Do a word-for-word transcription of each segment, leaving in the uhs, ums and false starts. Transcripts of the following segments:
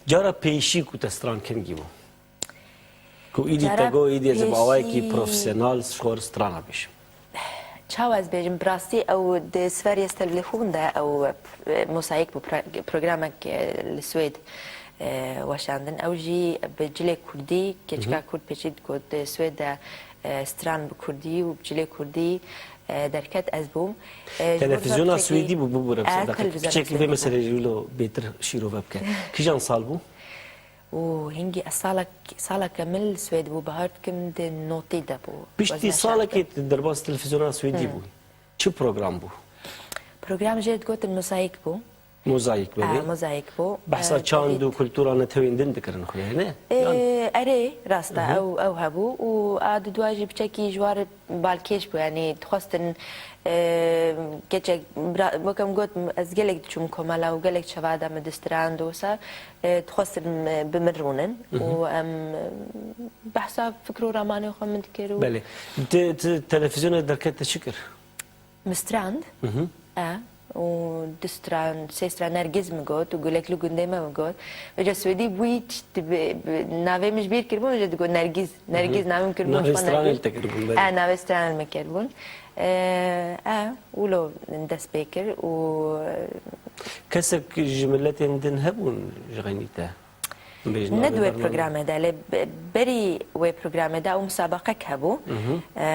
Cara pêşî ku te stran kengî bû? Ku îdî Cara te got, îdî ez ê bi awayekî pêşî profesyonel ji xwe re strana bêjim. Çawa ez bêjim, bi rastî ew di Sverige Stellvlektion de ew, e, mosayîk bû, pro-, programek, e, li Swêd, e, weşandin. Ew jî bi cilê kurdî, keçika Mhm. kurd pêşî digot, di Swêd de, e, stran bi kurdî û bi cilê kurdî, e, derket, ez bûm. E, ji bo Televizyona biçekî Swêdî bû, bû, bû, E, Rebze Daqî. Televizyona Piçekî vê Swêdî bû. Meselê jî wilo bêtir şîrove bike. Kîjan sal bû? Û hingî ez salek, saleke min li Swêd bû, bahar dikim di notî de bû. Piştî Wezne şer salekê dikim. Tu derbas televizyona Swêdî Hmm. bû. Çi program bû? Program jê digotin Mozayîk bû. Mozayîk, belê. E, Mozayîk bû. Behsa E, çand û tedît. Kultura netewên din dikirin xwe, ne? E, Yan erê, rast e, Mhm. ew, ew hebû. Û a di dua jî piçekî ji war balkêş bû, yanî dixwestin, e, keçek, bira-, weke min got, ez gelek diçûm komela û gelek çava de min distrand û wisa, e, dixwestin, e, bi min rûnin. Mhm. Û em, e, behsa fikr û ramanê xwe min dikir û Belê. Ti, ti televizyonê derket te çi kir? Min strand. Mhm. E, û du stran, sê stran Nergîz min got û Gulekli Gundê me min got. Vêca Swêdî bûyî, tişt bi, bi, navê min ji bîr kiribûn, vêca digot Nergîz. Nergîz Mhm. navê min kiribûn Navê ji xwe stranê Nergîz. Te kiribûn, belê. E, navê stranê min kiribûn. E, e, wilo dest pê kir û Kesek ji miletên din hebûn ji xeynî te? Bêjin Ne navê di wê bername. programê de, lê be-, berî wê programê de ew musabaqek hebû. Mhm. E,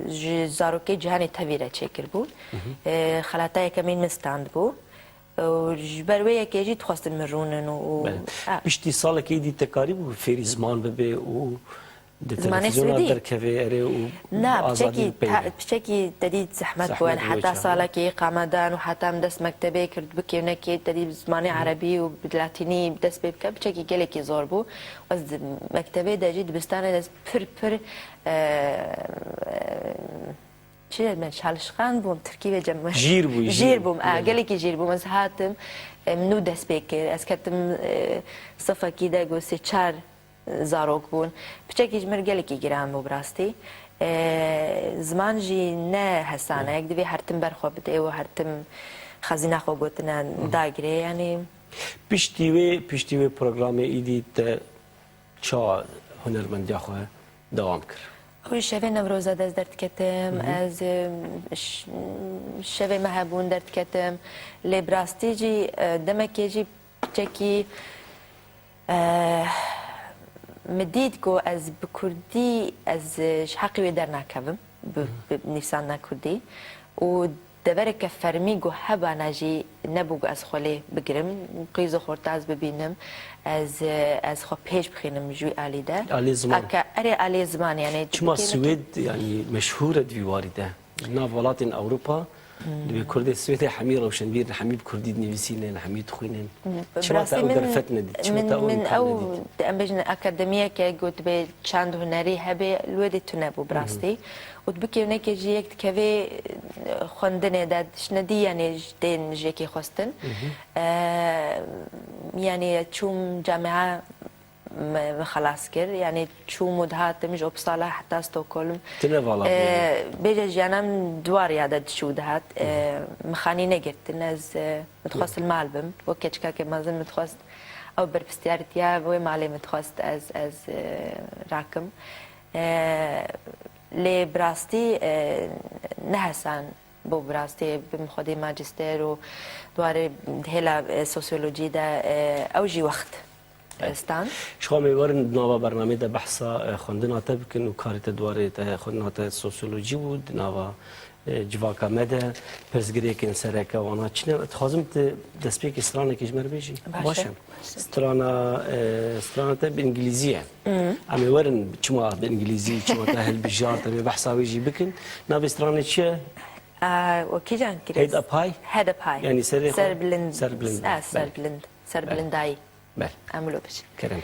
ji zarokê cîhanê tevî re çêkiribûn. Mhm. E, xelata yekemîn min stand bû. Û ji ber wê yekê jî dixwestin min rûnin û, û, Belê. a. Piştî salekê dî te karîbû fêrî ziman bibê û Di Zimanê televizyona Swêdî? Derkevê erê û Na, azadî piçekî, peyvê. ta-, piçekî te dî zehmet bû, Zehmet bû, helheta çawa? Salekê qamadan û heta min dest mektebê kir, bikêvnekê te dî bi zimanê Hı. erebî û bi latînî dest pê bike, piçekî gelekî zor bû. Ez di mektebê de jî, dibistanê de ez pir, pir, e, e, çi me çalışkan bûm, tirkî vêcem. Jîr bûyî, Jîr jîr. bûm, a, Belê. gelekî jîr bûm. Ez hatim, e, min nû dest pê kir. Ez ketim, e, sifekî de, go sê çar zarok bûn. Piçekî ji mir gelekî giran bû bi rastî. E, ziman jî ne hesan e, Hı. yek divê her tim ber xwe bidê û her tim xezîna xwe gotine Hı. dagirê, yanî. Piştî wê, piştî wê programê îdî te çawa hunermendiya xwe dewam kir? Ew şevê Newroza de ez derdiketim, Hı hı. ez, e, ş-, şevê me hebûn derdiketim. Lê bi rastî jî, e, demekê jî piçekî, e, min dît ku ez bi kurdî, ez, e, ji heqî wê dernakevim, bi, Hı. bi nivîsandina kurdî. Û devereke fermî ku hebana jî nebû ku ez xwe lê bigirim, qîz û xorta ez bibînim, ez, e, ez xwe pêş bixînim ji wî alî de. Alî ziman. Eke, erê, alî ziman, yanî Çima dikê min Swêd, yanî meşhûr e di vî warî de? Di nav welatên Ewropa, Hmm. divê Kurdê Swêdê hemî rewşenbîr in, hemî bi Kurdî dinivîsînin, hemî dixwînin. Bi Çima te rastî ew min, derfet nedît? Çima min, te ew min ew, imkan nedît? em bêjin akademiyeke ku divê çand hunerî hebe, li wê dê tune bû bi Hı hı. rastî. Û tu bikêvnekê jî yek dikevê, e, xwendinê de, dişine dî, yanî ji tên ji yekê xwestin. Hı hı. E, yanî çûm camia me, me xelas kir. Yanî çûm û dihatim ji Uppsala heta Stockholm. Tune vala E, bû. bêje jiyana min duwar ya de diçû dihat. E, Hı. min xanî negirtin. Ez, e, min dixwest Hı. li mal bim. Wek keçikakê mezin min dixwest ew berpirsiyarîtiya wê malê min dixwest ez, ez, e, rakim. E, lê bi rastî, e, ne hesan bû bi rastî bim xwedî majîster û duwarê hêla, e, sosyolojî de, e, ew jî wext, e, Evet. stan. Ji xwe em ê werin di nava bernameyê de behsa, e, xwendina te bikin û karê te di warê te xwendina te sosyolojî bû, di nava, e, civaka me de pirsgirêkên sereke wana çi ne? Dixwazim tu destpêkê stranekê ji me re bêjî. Baş e. Baş e. Strana, e, strana te bi îngilîzî ye. Hı. Em ê werin çima bi îngilîzî, çima te hilbijart, em ê behsa wê jî bikin. Navê stranê çi ye? Aa, o kîjan kirêt? Head up high? Head up high. Yanî serê xwe? Serbilind. Serbilind. Ah, Belê. serbilind. Belê. Serbilindayî. Belê. Em wilo biçin. Kerem.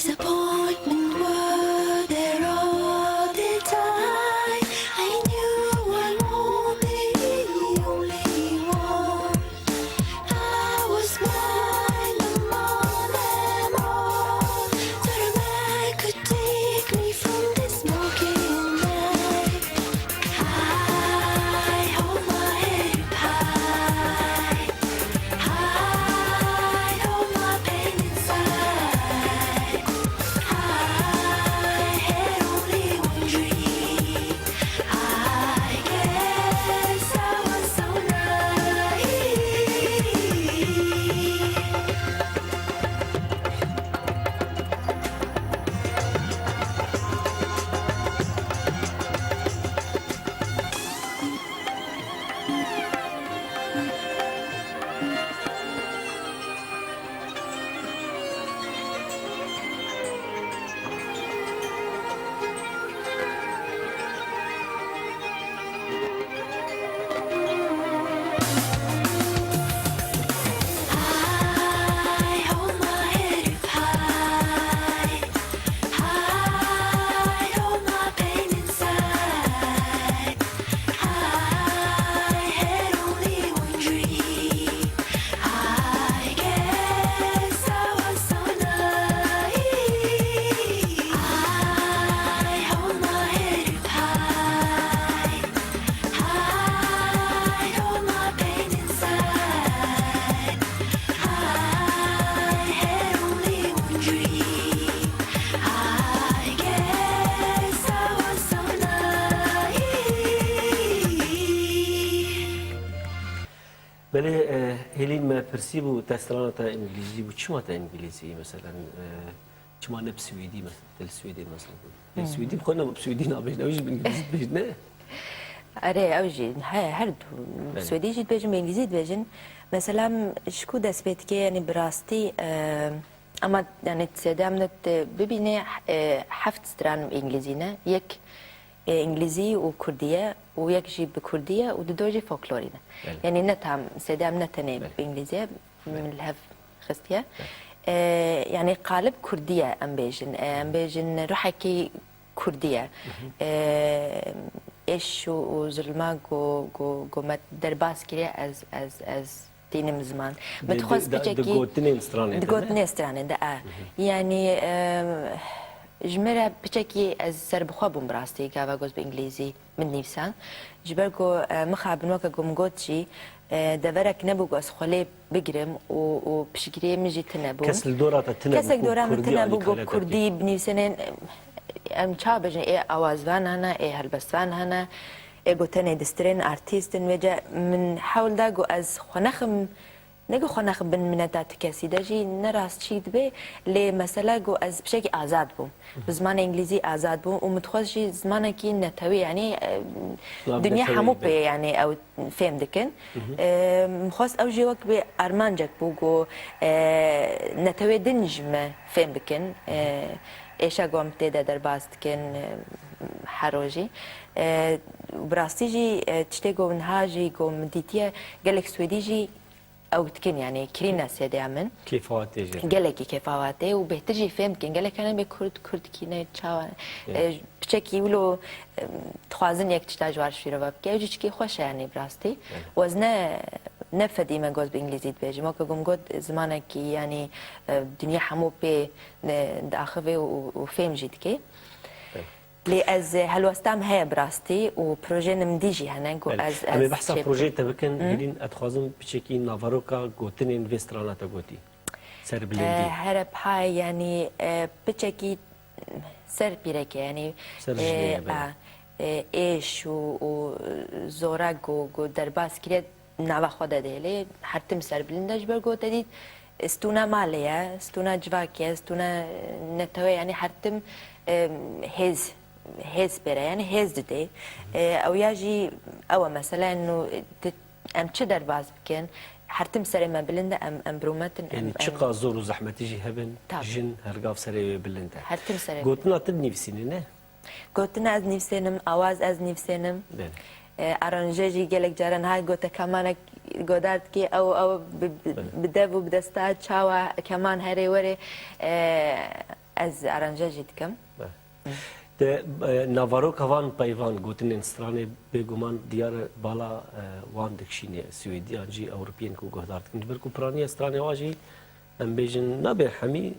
Disappointment were there all the time. I knew I wanted the only one. I was blind among them all. Not a man could take me from this broken life. I hold my head up high. I hold my pain inside. I had only one dream. I guess I was so naive. I hold my head up high. I hold my pain inside. I had only one dream. I guess I was so naive. I hold my head up high. I hold my pain inside. I had only one dream. I guess I was so naive. Belê, e, hêlîn me pirsî bû, te strana te îngilîzî bû. Çima te îngilîzî, meselen, e, çima ne bi swêdî, mes-, te li Swêdê, meselen? Te Hı. Swêdî bi xwe ne, bi swêdî nabêjin, ew jî bi îngilîzî dibêjin, ne? Erê, ew jî, he, her du, Belê. Swêdî jî dibêjin, bi îngilîzî dibêjin. Mesela, ji ku dest pê dike, yanî bi rastî, e, Ama, yani, sêdem ne te bibîne, e, heft stran îngilîzî ne. Yek, e, îngilîzî û kurdî ye û yek jî bi kurdî ye û dido jî folklorî ne. Belê. Yani, ne tam, sêdem ne tenê Belê. Bi îngilîzî ye, Belê. Min li hev xistiye. Belê. E, yani, qalib kurdî ye, em bêjin. E, em bêjin, ruhekî kurdî ye. Hı hı. E, êş û, û zilma ku, ku, ku me derbas kiriye, ez, ez, ez tînim ziman. Min Di, dixwest di, di, piçekî di gotinên stranê de, ne? Di gotinên stranê de, e. Hı hı. Yanî, em, ji me re piçekî ez serbixwe bûm bi rastî, gava goz bi îngilîzî min nivîsa. Ji ber ku, e, mixabin weke ku min got jî, e, deverek nebû ku ez xwe lê bigirim û, û piştgiriyê min jî tune bû. Kes li dora te tune bû Kesek ku dora min kurdî tune bû alîkare ku te bikî. Kurdî binivîsêne, em çawa bêjin, ê awazvan hene, ê helbestvan hene, ê gotenê distirên artîst in. Vêce min hewl da ku ez xwe nexim, ne ku xwe nexim bin mineta ti kesî de jî ne rastçî dibe, lê mesela ku ez pişekî azad bûm. Bi zimanê îngilîzî azad bûm û min dixwest jî zimanekî netewî, yanî, e, Nav dinya neteweyî hemû be. Pê, yanî, ew fêm dikin. Hı hı. E, min xwest ew jî wek bi armancek bû ku, e, netewê din ji me fêm bikin. E, êşa ku em tê de derbas dikin, e, her rojî. E, bi rastî jî, e, tiştê ku niha jî ku min dîtiye, gelek Swêdî jî ew dikin, yanî kirîne sêdeya min. Kêfa tê jê. Gelekî kêfa tê û bêhtir jî fêm dikin. Gelek hene bê kurd, kurdkî ne çawa. Evet. E, piçekî wilo, e, dixwazin yek tişta ji war şîrova bike. Ew jî çikî xweş e, yanî bi rastî. Evet. Û ez ne, ne fedî me goz bi îngilîzî dibêjim. Weke ku min got, zimanekî, yanî, e, dinya hemû pê, e, diaxive û, û fêm jî dike. Evet. Lê ez, e, helwestam heye bi rastî û projeyên min dî jî hene ku Belê. ez, Em ê ez behsa çê bikim. Projeyê te bikin, Hı? Hêlîn, ez dixwazim piçekî naveroka gotinên vê strana te gotî. Ser bilindî. E, here pay, yanî, e, piçekî ser pîreke, yanî, Ser e, jinê ye, belê. A, e, êş û, û zora ku, ku derbas kiriye nava xwe de dihêle, her tim ser bilind e, ji ber ku te dît, stûna malê ye, stûna civakê ye, stûna netewê, yanî her tim, e, hêz, hêz pê re, yanî hêz dide. E, ew ya jî ew e, mesela, eno, ti, em çi derbas bikin, her tim serê me bilind e, em, em bi rûmet in, em, Yanî em çiqa zor û zehmetî jî hebin, Tabii. Jin her gav serê wê bilind e. Her tim serê Gotina tu dinivîsînî, ne? Gotina ez nivîsênim, awaz ez nivîsênim. Belê. E, aranje jî gelek caran ha gote kemanek godar dikê, ew, ew bi, bi, Belê. Bi dev û bi desta çawa keman herê werê, e, Ez aranje jî dikim. Te, e, navaroka van peyvan gotinên stranê bêguman diyar e bala, e, wan dikişîne Swêdiyan jî Ewropiyên ku guhdar dikin. Ji ber ku piraniya stranê wan jî, em bêjin, nabe hemî,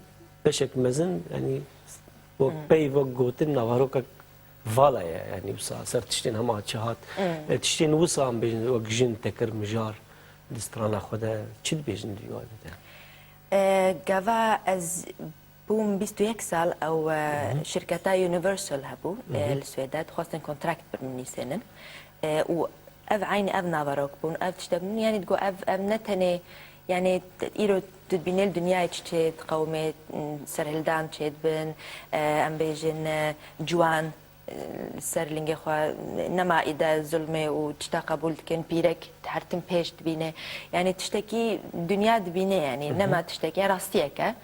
beşek mezin, yanî wek pey, wek gotin navarokek vala ye. Yanî wisa ser tiştên hema çi hat. E, tiştên wisa em bêjin wek jin, tekir, mijar di strana xwe de çi dibêjin di wê de? E, gava ez bûm bîst û yek sal ew, e, şirketa Universal hebû, e, li Swêde, dixwestin kontrakt bi min nivîsênin. E, û ev eynî ev naverok bûn, ev tiştek bûn. Yanî digo ev, ev ne tenê, yanî îro tu dibînê li dinyayê çi çê diqewimê, serhildan çêdibin, e, em bêjin, e, ciwan, e, li ser lingê xwe nema îde zulmê û tişta qebûl dikin, pîrek her tim pêş dibîne. Yanî tiştekî dinya dibîne, yanî nema tiştekî, rastiyek e.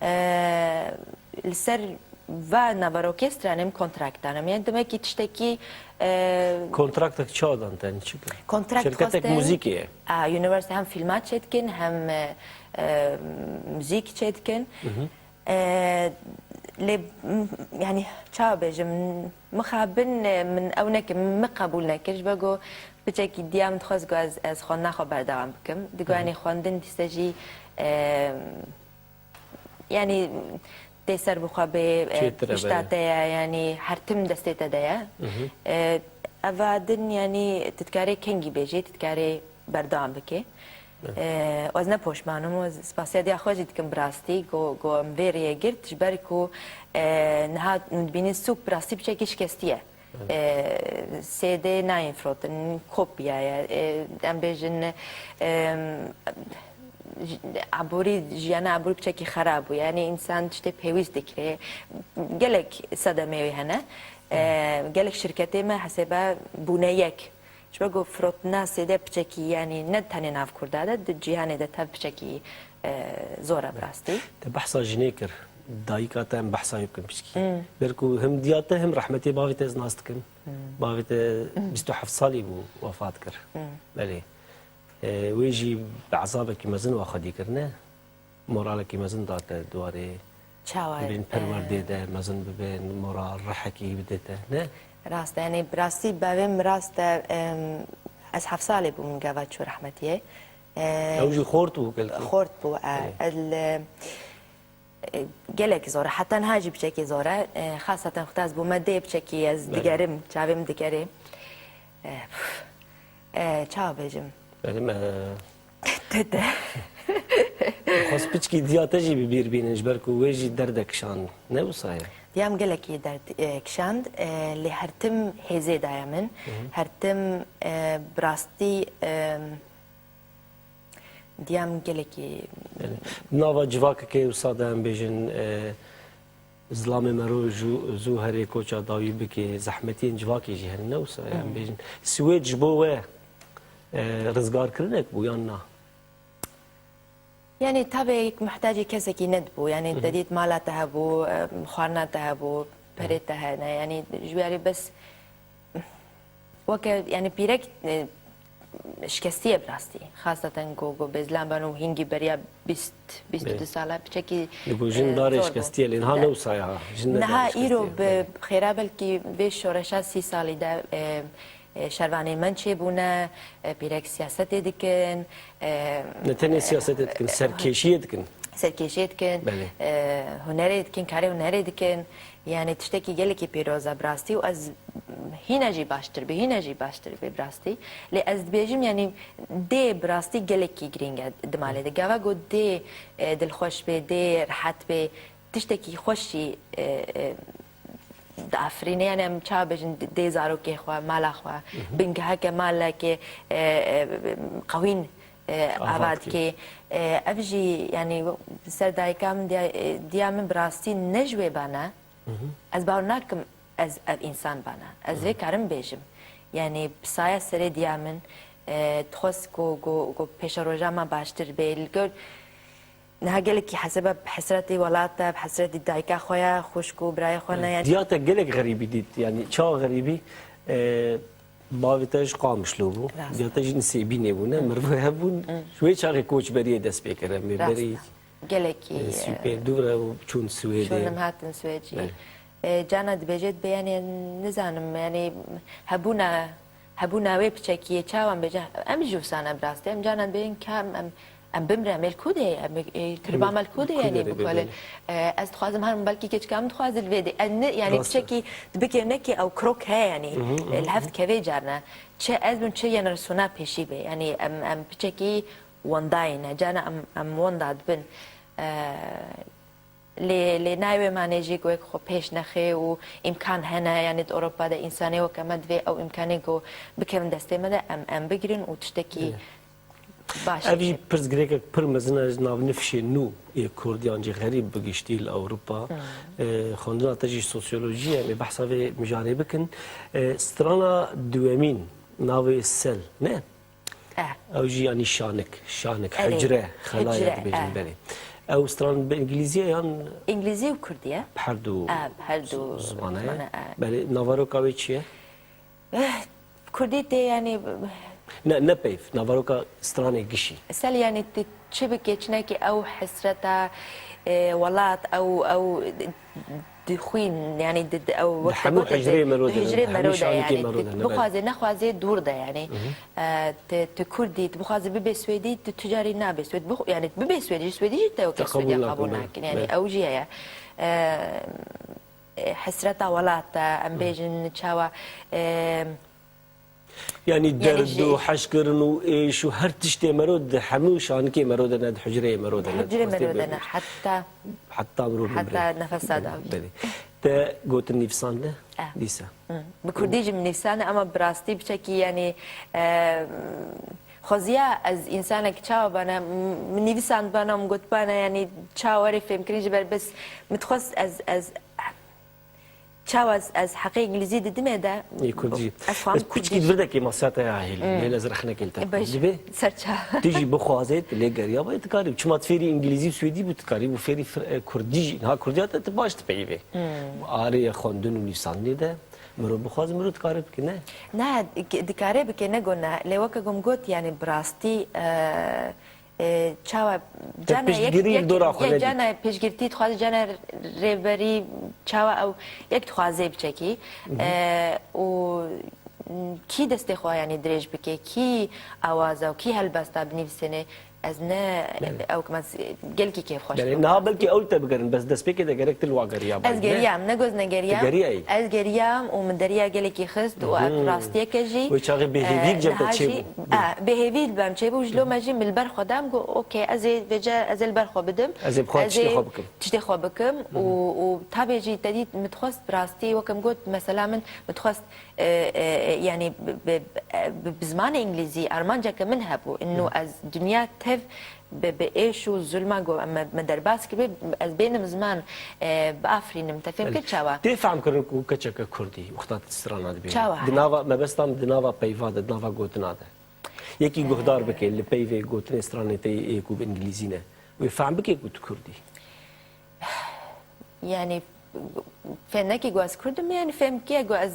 E, li ser va naverokê stranê min kontrakt dane. Yanî demekî tiştekî, e, Kontraktek çawa dan te, yanî çi kir? Kontrakt Şirketek xwestin, muzîkê ye. A, üniversite hem filma çêdikin, hem, e, e, muzîk çêdikin. E, lê, m-, yanî, çawa bêjim, mixabin, e, min ew nekir, min qebûl nekir, ji ber ku piçekî diya min dixwest ku ez, ez xwendina xwe berdewam bikim. Digo, yanî, xwendin dîse jî, e, yanî, tê ser bi xwe bê, e, Çêtir e, pişta belê. Te ye, yanî, her tim destê te de ye. E, eva din, yanî, tu dikarê kengî bêjê, tu dikarê berdewam bikê. E, ez ne poşman im, ez spasiya diya xwe jî dikim bi rastî, ku, ku em vê rêyê girt, ji ber ku, e, niha hûn dibînin sûk bi rastî piçekî şikestî ye. E, C D nayên firotin, kopya ye, e, em bêjin, e, j-, aborî, jiyana aborî piçekî xera bû, yanî însan tiştê pêwîst dikire, gelek sedemê wê hene. E, gelek şirketê me hesêbe bûne yek. Ji ber ku firotina C D piçekî, yanî ne tenê nav Kurda de, di cîhanê de tev piçekî, e, zor e bi rastî. Te behsa jinê kir, dayika te em behsa wê bikin piçkî. Ber ku hem diya te hem rehmetê bavê te ez nas dikim. Bavê te bîst û heft salî bû wefat kir. Belê. E, wê jî bi ezabekî mezin wa xwedî kir, ne? Moralekî mezin da te di warê. Çawa, dibên perwerdê, e, de mezin bibên, moral, rihekî bide te, ne? Rast e, yanî bi rastî bavê min rast e, em, ez heft salê bûm min gava çû rehmetiyê. E, Ew jî xort bû gelkî. Xort bû, e, Belê. El, e, gelek zor e. Heta niha jî piçekî zor e. E, xaseten xwedî ez bûme dê piçekî ez Belê. Digerim, çavê min digerê. E, pf. E, çawa bêjim? Belê me. Tete. Xwest piçkî diya te jî bi bîr bînin, ji ber ku wê jî derdek kişand. Ne wisa ye? Diya min gelekî derd, e, kişand, e, lê her tim hêzê daye min. Her tim, e, bi rastî, e, diya min gelekî Belê. Nava civakekê wisa de em bêjin, e, Zilamê mero zû, zû herê koça dawî bike, zehmetiyên civakê jî hene, ne wisa ye, em bêjin. Swêd ji bo we, e, rizgarkirinek bû yan na? Yanî tabê yek muhtacî kesekî nedibû, yanî te dît mala te hebû, e, xwarina te hebû, perê te hene, yanî ji wî alî bes Weke, yanî pîrek, e, şikestî ye bi rastî. Xaseten ku, ku bezlan ben û hingî beriya bîst, bîst û du sala piçekî, e, zor bû. Li ku jin darê şikestî ye, lê niha ne wisa ye ha. Jin ne darê şikestî ye. Niha îro bi xêra belkî vê şoreşa sî salî de, e, e, şervanê men çêbûne, e, pîrek siyasetê dikin, e, Ne tenê siyasetê dikin, serkêşiyê dikin. Serkêşiyê dikin, Belê. e, hunerê dikin, karê hunerê dikin. Yanî tiştekî gelekî pîroz e bi rastî û ez hîne jî baştir bî, hîne jî baştir bî bi rastî. Lê ez dibêjim, yanî dê bi rastî gelekî girîng e di malê de. Gava ku dê, e, dilxweş bê, dê rehet bê, tiştekî xweş jî, e, e, diafirîne. Yanî em çawa bêjin, dê zarokê xwe, mala xwe, bingeheke malekê, e, e, qewîn, e, ava dikê. E, ev jî, yanî, ser dayika min, diya, e, diya min bi rastî ne ji wê bane. Ez bawer nakim ez ev însan bana. Ez vê karim bêjim. Yanî bi saya serê diya min, e, dixwest ku, ku, ku pêşeroja me baştir bê. Li gor niha gelekî hesebe bi hesretî welat e, bi hesretî dayika xwe ye, xwişk û birayê xwe ne. Yanî Diya te gelek xerîbî dît. Yanî çawa xerîbî? E, bavê te ji Qamişlo bû. Rast e. Diya te jî Nisêbînê bû, ne? Mirov hebûn. Ji wê çaxê koçberiyê dest pê kir. Em ê Rast berî e. gelekî, Ê, sî û pênc dû re û çûn Swêdê. Çûn em hatin Swêd jî. Belê. E, carna dibêje, dibê, yani, nizanim, yani, hebûna, hebûna wê piçekî ye, çawa em bêjin, em jî wisa ne bi rastî. Em carna dibêjin, ka em, em, em bimre, em ê li ku de, em ê, e, kirba me li ku de, yani, bikolin. E, ez dixwazim herim, belkî keçika min dixwaze li vê de. Ez ne, yani, piçekî dibikê nekê ew krok heye, yani, e, li hev dikeve carna. Çi ez bim, çi jenerasyona pêşî be. Yani, em, em piçekî wendayê ne. Carna em, em wenda dibin. E, Lê, lê nayê wê manê jî ku wek xwe pêş nexê û îmkan hene, yanî di Ewropa de însanê weke me divê ew îmkanê ku bikevin destê me de em, em bigirin û tiştekî Belê. baş Ev jî hebe. pirsgirêkek pir mezin e ji nav nifşê nû yê Kurd yan jî xerîb bi giştî li Ewropa. Hmm. E, xwendina te jî sosyolojî ye, em ê behsa vê mijarê bikin. E, strana duwemîn navê Sel, ne? Eh. Ew jî yanî şanik, şanik, Erê. hicre, xelaya Hicre, dibêjin eh. belê. Ew stran bi îngilîzî ye yan? Îngilîzî û kurdî ye. Her du Eh, her du zimane ye. zimane, eh. Belê, navaroka wê çi ye? Eh, kurdî tê yanî Ne, ne peyv, navaroka stranê gişî. Sel yanî tu çi bikê, çinekî ew hesreta, eh, welat, ew, ew di xwîn, yanî di, di, ew Di wextê hemû ku te hicreyê di, mero di de, hemû şanikê mero de, yanî, mero de, ne bixwaze belê. nexwaze dûr de, yanî. Mhm. E, tu, tu Kurd î, tu bixwaze bibê Swêdî, tu tu carî nabê Swêd. Bix-, yanî tu bibê Swêdî, ji Swêdî jî te weke Te qebûl Swêdiya nakin, qebûl belê, nakin. Yanî belê. ew jî heye. E, e, hesreta welat te, em Mhm. bêjin çawa, e, Yanî Yanî derd jî û heşkirin û êş û her tiştê mero di hemû şanikê mero de ne, di hucreyê mero de ne, Hicrê di xwestê mero de be-, ne, heta heta mirov bimre. heta nefesa dawî. Belê. Te gotin nivîsandine? Eh. Dîsa. Hı. Bi kurdî jî min nivîsandine, ama bi rastî piçekî, yanî, e, xweziya ez însanek çawa bana, m-, min nivîsandbana, min gotbana, yanî çawa were fêmkirin, ji ber bes min dixwest ez, ez Çawa ez, ez heqê îngilîzî didimê de, Yê kurdî. ez xwam Ez piçkî kurdî. di vir de kêmasiyata ya hêlî. Hmm. Lê ez rexnekê li te E, baş. dibê. Serça. Tu jî bixwazê, tu lê geriya bayê, tu karî. Çima tu fêrî îngilîzî û swêdî bû, tu karî bû fêrî fir-, e, kurdî jî. Niha kurdî hate tu baş dipeyivê. Hmm. Arê ye xwendin û nivîsandinê de, mirov bixwaze, mirov dikare bike, ne? Ne, di-, dikare bike, ne got ne. Lê weke ku min got, yanî bi rastî, e, E, çawa Te cana yek, piştgirî yek, li dora xwe yek nedît. cana piştgirtî dixwaze, cana rêberî çawa ew yek dixwaze biçekî. Mhm. E, û kî destê xwe yanî dirêj bike, kî awaza û kî helbesta binivîsêne, ez ne Belê. ew ki ez gelkî kêfxweş Belê, dibim. niha belkî ew li te bigerin, bes destpêkê de gerek tu li wa geriya bayî, Ez ne? geriyam, ne goz ne geriyam. Tu geriyayî? Ez geriyam û min deriya gelekî xist û ev Mhm. rastiyeke jî, Wê çaxê bêhêvî e, li cem te niha çêbû. jî, Belê. e, bêhêvî li bem çêbû, ji loma jî min li ber xwe da, min got, okey, ez ê vêca, ez ê li ber xwe bidim. Ez ê bixwe Ez tiştê ê xwe bikim. tiştê xwe bikim û, Mhm. û tabê jî te dît, min dixwest bi rastî, weke min got, mesela min, min dixwest, e, e, e, yanî bi, bi, bi, bi zimanê îngilîzî armanceke min hebû. Ino Mhm. ez dinya tev bi, bi êş û zulma ku me, me derbas kiribe, ez bênim ziman, e, biafirînim. Te fêm kir çawa? Tê fehmkirin ku keçeke kurdî wexta tu strana dibêjî. Çawa? Di nava, mebesta min di nava peyva de, di nava gotina de. Yekî guhdar bike li peyvê gotinê stranê te yê ku bi îngilîzî ne. Wê fehm bike ku tu kurdî. Yanî fênekî ku ez kurd im, yanî fêmkiye ku ez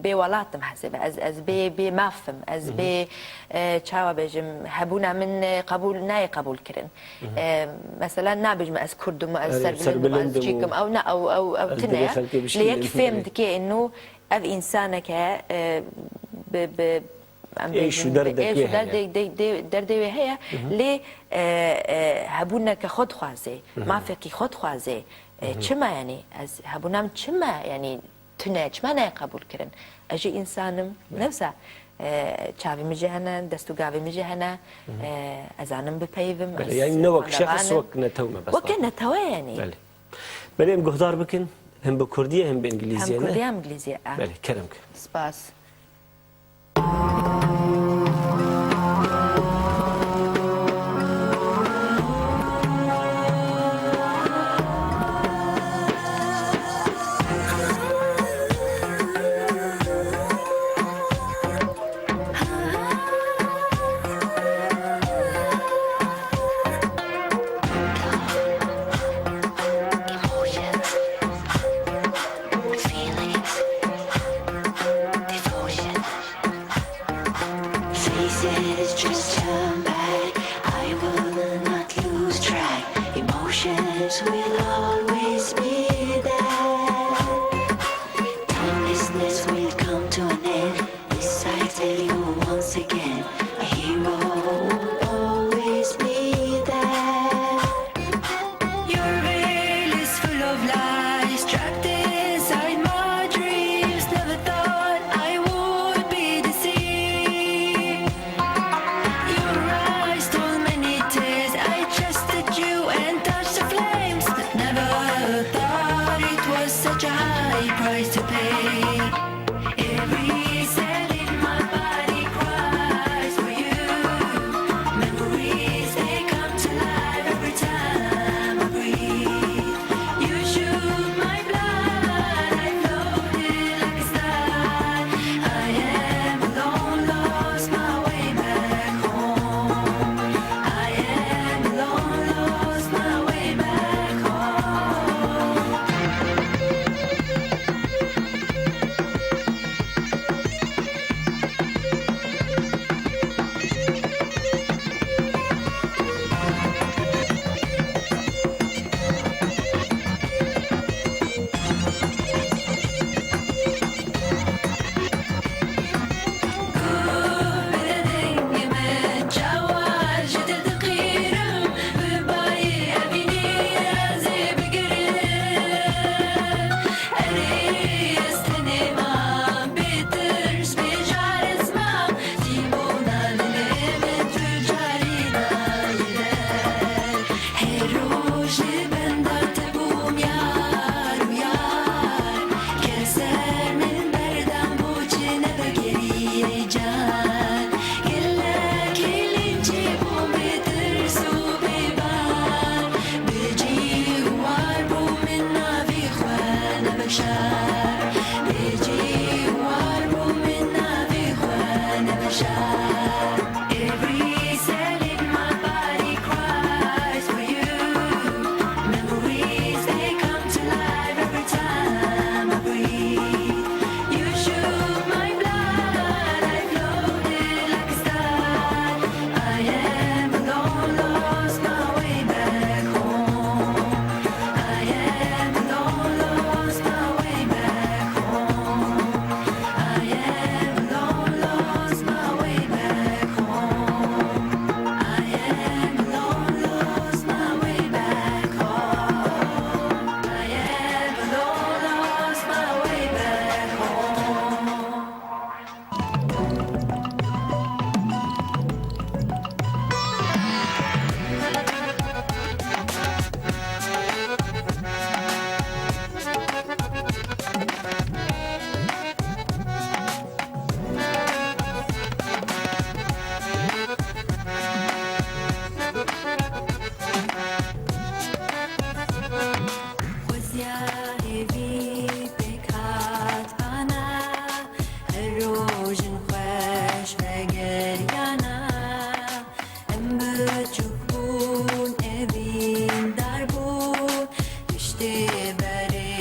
bê welat im hesê be. Ez, ez bê, bê maf im. Ez Mhm. bê, e, çawa bêjim, hebûna min, e, qebûl, nayê qebûl kirin. Mhm. E, mesela nabêjim ez kurd im, ez Erê, serbilind im, ez serbilind im çîk û im. Ew ne, ew, ew, ew ez tune dilê ye. xelkê Lê yek bişkînim. fêm Erê. dike ino ev însaneke, e, bi, bi, em Êş û bêjin, bi derdekê êş û heye. derdê-, de-, de-, derdê wê heye. Mhm. Lê, e, e, hebûneke xwe dixwaze, Mhm. mafekî xwe dixwaze. E, Mhm. çima yanî? Ez hebûna min çima yanî tune, çima nayê qebûl kirin? Ez jî însan im, Belê. newsa, e, çavê min jî hene, dest û gavê min jî hene, Mhm. e, ez zanim bipeyivim, Belê, ez yanî ne wek xwendevan şexs, im. wek netew mebesta. Weke netewe yanî. Belê. Belê, em guhdar bikin, him bi kurdî ye, him bi îngilîzî ye, Hem ne? kurdî hem îngilîzî ye, e. Belê, kerem ke. Spas. High price to pay. Every cell in my body cries for you. Memories, they come to life every time I breathe. You shook my blood, I floated like a star. I am alone, lost my way back home. I am alone, lost my way back home. Her roj li benda te bûm yar û yar. Ker ser min berdam, boçi nevegerî ey can. Gelek hêlîn çêbûm bi tirs û bêban. Bi cî û war bû min navê xwe neveşar. Bi cî û war bû min navê xwe neveşar. Every cell in my body cries for you. Memories, they come to life every time I breathe. You shook my blood, I floated like a star. I am alone, lost my way back home. I am alone, lost my way back home. I am alone, lost my way back home. I am alone, lost my way back home. I am alone, lost my way back home. Xweziya hêvî pêk hat bana, her rojin xweş vegeriyana. Em biçûk bûn, evîn dar bûn, piştê berê